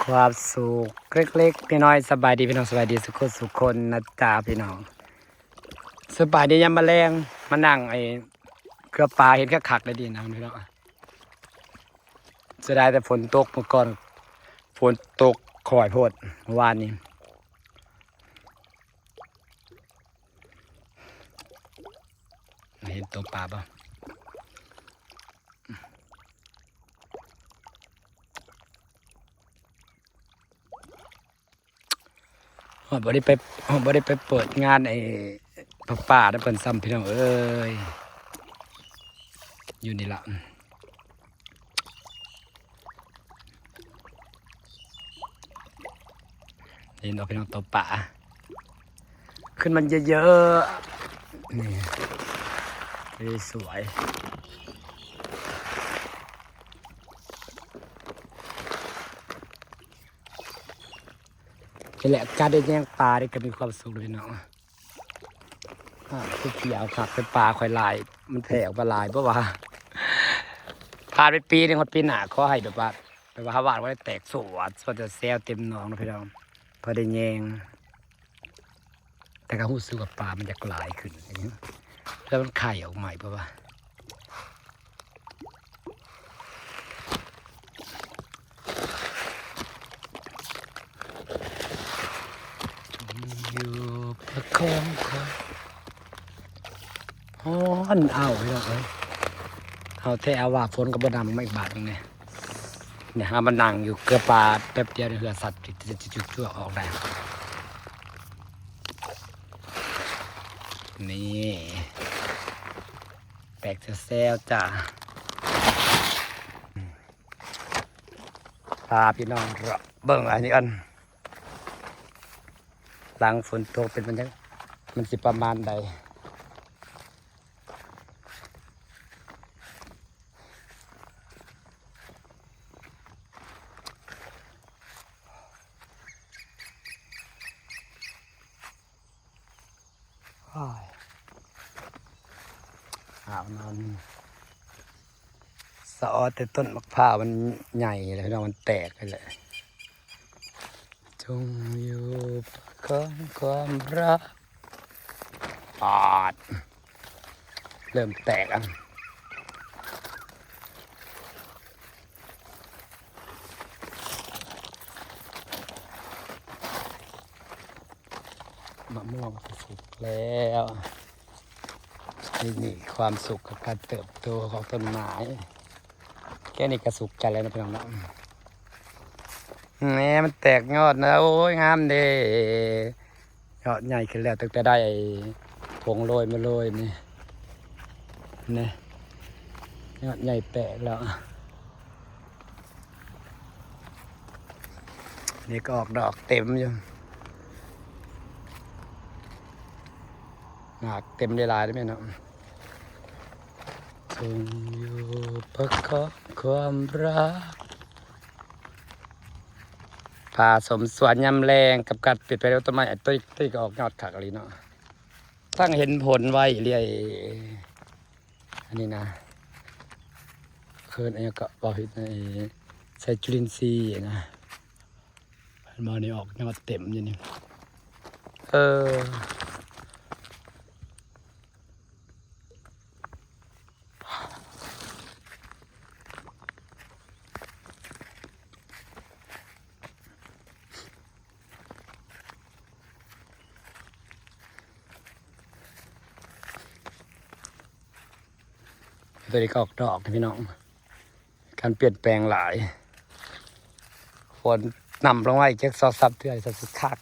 ຄວາມສຸກເລັກໆນ້ອຍໆ ສະບາຍດີພີ່ນ້ອງ ສະບາຍດີສຸກຄົນສຸກຄົນນະຈ້າພີ່ນ້ອງ ສະບາຍດີຍາມມະແລງ ມານັ່ງໄອ້ເກືອປາ ເຫັນຄັກໆ ໄດ້ດີນະພີ່ນ້ອງ ເສຍດາຍແຕ່ຝົນຕົກມື້ກ່ອນ ຝົນຕົກຄ່ອຍໂພດມື້ວານນີ້. ເຫັນຕົວປາບໍ່? ຮອດບໍ່ໄດ້ໄປ ຮອດບໍ່ໄດ້ໄປເປີດງານໄອ້ຜ້າປ່ານຳເພິ່ນຊ້ຳ ພີ່ນ້ອງເອີຍ ຢູ່ນີ້ລະ. ເຫັນບໍ່ພີ່ນ້ອງ ຕົວປາ ຂຶ້ນມາເຍີະໆ ນີ້ ນີ້ສວຍ ນີ້ແຫຼະ ການໄດ້ແຍງປານີ້ກໍມີຄວາມສຸກເລີຍພີ່ນ້ອງ. ອາ ຄືຊິເອົາຄັກ ແຕ່ປາຂ້ອຍຫຼາຍ ມັນແຜ່ອອກມາຫຼາຍ ເພາະວ່າຜ່ານໄປປີໜຶ່ງ ຮອດປີໜ້າ ຂໍໃຫ້ແບບວ່າ ແບບວ່າເຮົາຫວ່ານບໍ່ໄດ້ແຕກ ສວດ ສວດແຊວເຕັມໜອງເນາະພີ່ນ້ອງ ພໍໄດ້ແຍງ ແຕ່ກໍຮູ້ສຶກວ່າປາມັນຢາກຫຼາຍຂຶ້ນ ແລ້ວມັນໄຂ່ອອກໃໝ່ ເພາະວ່າ ຢູ່ປະຄອງຄອຍ ຮ້ອນອ້າວ ພີ່ນ້ອງເອີຍ ເອົາແທ້ເອົາວ່າ ຝົນກໍບໍ່ນຳມາອີກບາດໜຶ່ງເດ ນີ້ ເຮົາມານັ່ງຢູ່ເກືອປາແປັບດຽວ ເຫື່ອສັດຈຸກໆ ອອກໄດ້ ນີ້ ແຕກແຊວໆ ຈ້າ. ພາພີ່ນ້ອງເບິ່ງອັນນີ້ກ່ອນ ຫຼັງຝົນຕົກເປັນມັນຈັ່ງ ມັນຊິປະມານໃດ. ອ້າຍ ອາບນ້ຳ ສະອອດແຕ່ຕົ້ນໝາກພ້າວມັນໃຫຍ່ແລ້ວ ພີ່ນ້ອງ ມັນແຕກຫັ້ນແຫຼະ. ຈົ່ງຢູ່ປະຄອງຄວາມຮັກ ປາດ ເລີ່ມແຕກແລ້ວ. ມະມ່ວງກໍສຸກແລ້ວ. ນີ້ ນີ້ຄວາມສຸກຂອງການເຕີບໂຕຂອງຕົ້ນໄມ້. ແຄ່ນີ້ກໍສຸກໃຈແລ້ວເນາະ ພີ່ນ້ອງເນາະ. ແໝ ມັນແຕກຍອດນະ ໂອ້ຍ ງາມເດ້. ຍອດໃຫຍ່ຂຶ້ນແລ້ວ ຕັ້ງແຕ່ໄດ້ຜົງໂລຍມາໂລຍນີ້ ນີ້ ຍອດໃຫຍ່ແຕກແລ້ວ. ນີ້ກໍອອກດອກເຕັມຢູ່ ໝາກເຕັມຫຼາຍໆເດ້ແມ່ເນາະ. ຈົ່ງຢູ່ປະຄອງຄວາມຮັກ. ພາຊົມສວນຍາມແລງກັບການປ່ຽນແປງຂອງຕົ້ນໄມ້. ຕົ້ນ ຕົ້ນນີ້ກໍອອກຍອດຄັກອີ່ຫຼີເນາະ ຊ່າງເຫັນຜົນໄວເລື້ອຍ. ອັນນີ້ນະ ເອີ້ນຫຍັງກໍເວົ້າຜິດນະ ໄຊຈຸລິນຊີນະ. ເຫັນບໍ່ ນີ້ອອກຍອດເຕັມຢູ່ນີ້ ເອີ. ຕົວນີ້ກໍອອກດອກນະພີ່ນ້ອງ. ການປ່ຽນແປງຫຼາຍ ຝົນນຳລົງມາອີກຈັກສອງສາມເທື່ອ ຊິຄັກ.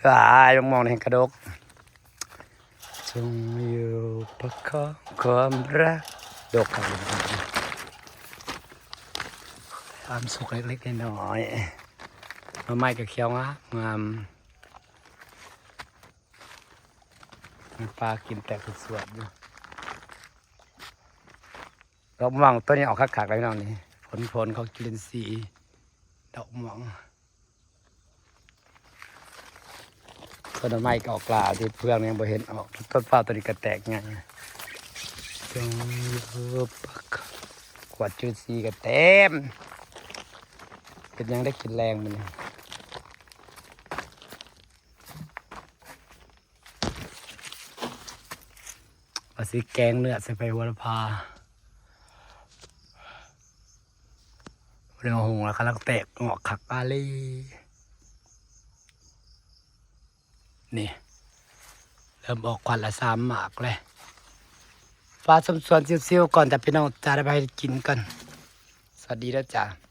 ຫຼາຍ ມະມ່ວງແຮງກະດົກ. ຈົ່ງຢູ່ປະຄອງຄວາມຮັກ ດົກຄັກ. ຄວາມສຸກເລັກໆນ້ອຍໆ. ໜໍ່ໄມ້ກໍຂຽວງາມໆ ປາກິນແຕກສວດໆຢູ່. ດອກມ່ວງຕົ້ນນີ້ອອກຄັກໆເລີຍພີ່ນ້ອງນີ້ ຜົນ ຜົນຂອງຈຸລິນຊີ ດອກມ່ວງ. ຕົ້ນໄມ້ກໍອອກຫຼາຍ ທີ່ເພື່ອງຍັງບໍ່ເຫັນອອກ. ຕົ້ນຟ້າຕົ້ນນີ້ກໍແຕກໃຫຍ່ ກວດຈຸລິນຊີກໍເຕັມ. ເປັນຫຍັງໄດ້ກິນແລງມື້ນີ້? ວ່າຊິແກງເນື້ອໃສ່ໃບໂຫລະພາ. ບໍ່ໄດ້ມາຫຸງແລ້ວ ກຳລັງແຕກງອກຄັກປານນີ້. ນີ້ ເລີ່ມອອກຂວັນລະສາມໝາກແລ້ວ. ຟ້າຊົມສວນຊິວໆກ່ອນຈ້າພີ່ນ້ອງຈ້າ, ໄດ້ໄປກິນກ່ອນ. ສະຫວັດດີເດີຈ້າ.